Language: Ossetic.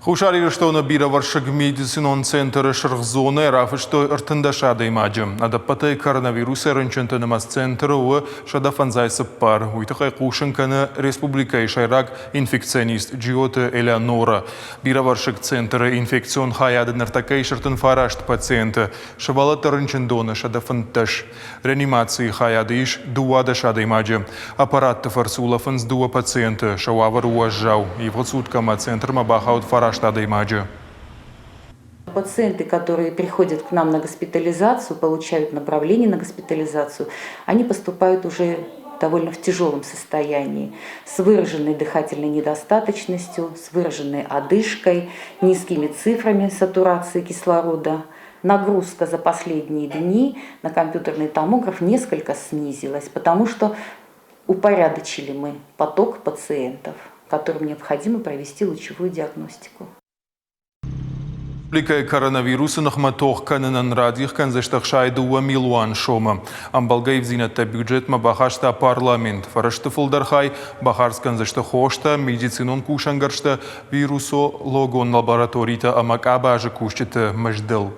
Хуссар Ирыстоны бирӕвӕрсыг медицинон центры сырх зонӕ рафыстой 13 адӕймаджы. Ӕдӕппӕтӕй коронавирусӕй рынчынты нымӕц центры у 154. Уый тыххӕй хъусын кӕны республикӕйы сӕйраг инфекционист Джиоты Элеонора. Бирӕвӕрсыг центры инфекцион хайады ныртӕккӕ ис 39 пациенты, сывӕллӕтты рынчындоны 115. Реанимацийы хайады ис 12 адӕймаджы. Аппаратты фӕрцы улӕфынц дыууӕ пациенты, сӕ уавӕр у уӕззау. Ивгъуыд суткӕмӕ центрмӕ бахауд фараст адӕймаджы. Пациенты, которые приходят к нам на госпитализацию, получают направление на госпитализацию, они поступают уже довольно в тяжелом состоянии, с выраженной дыхательной недостаточностью, с выраженной одышкой, низкими цифрами сатурации кислорода. Нагрузка за последние дни на компьютерный томограф несколько снизилась, потому что упорядочили мы поток пациентов, которым необходимо провести лучевую диагностику. Республикӕйы коронавирусы ныхмӕ тох кӕнынӕн радих кӕндзысты 62 милуан сомы. Ӕмбӕлгӕ ивдзинӕдтӕ бюджетмӕ бахаста парламент. Фӕрӕзты фылдӕр хай бахардз кӕндзысты хостӕ, медицинон кусӕнгӕрзтӕ, вирусологон лабораторитӕ ӕмӕ къабазы кусджыты мыздыл.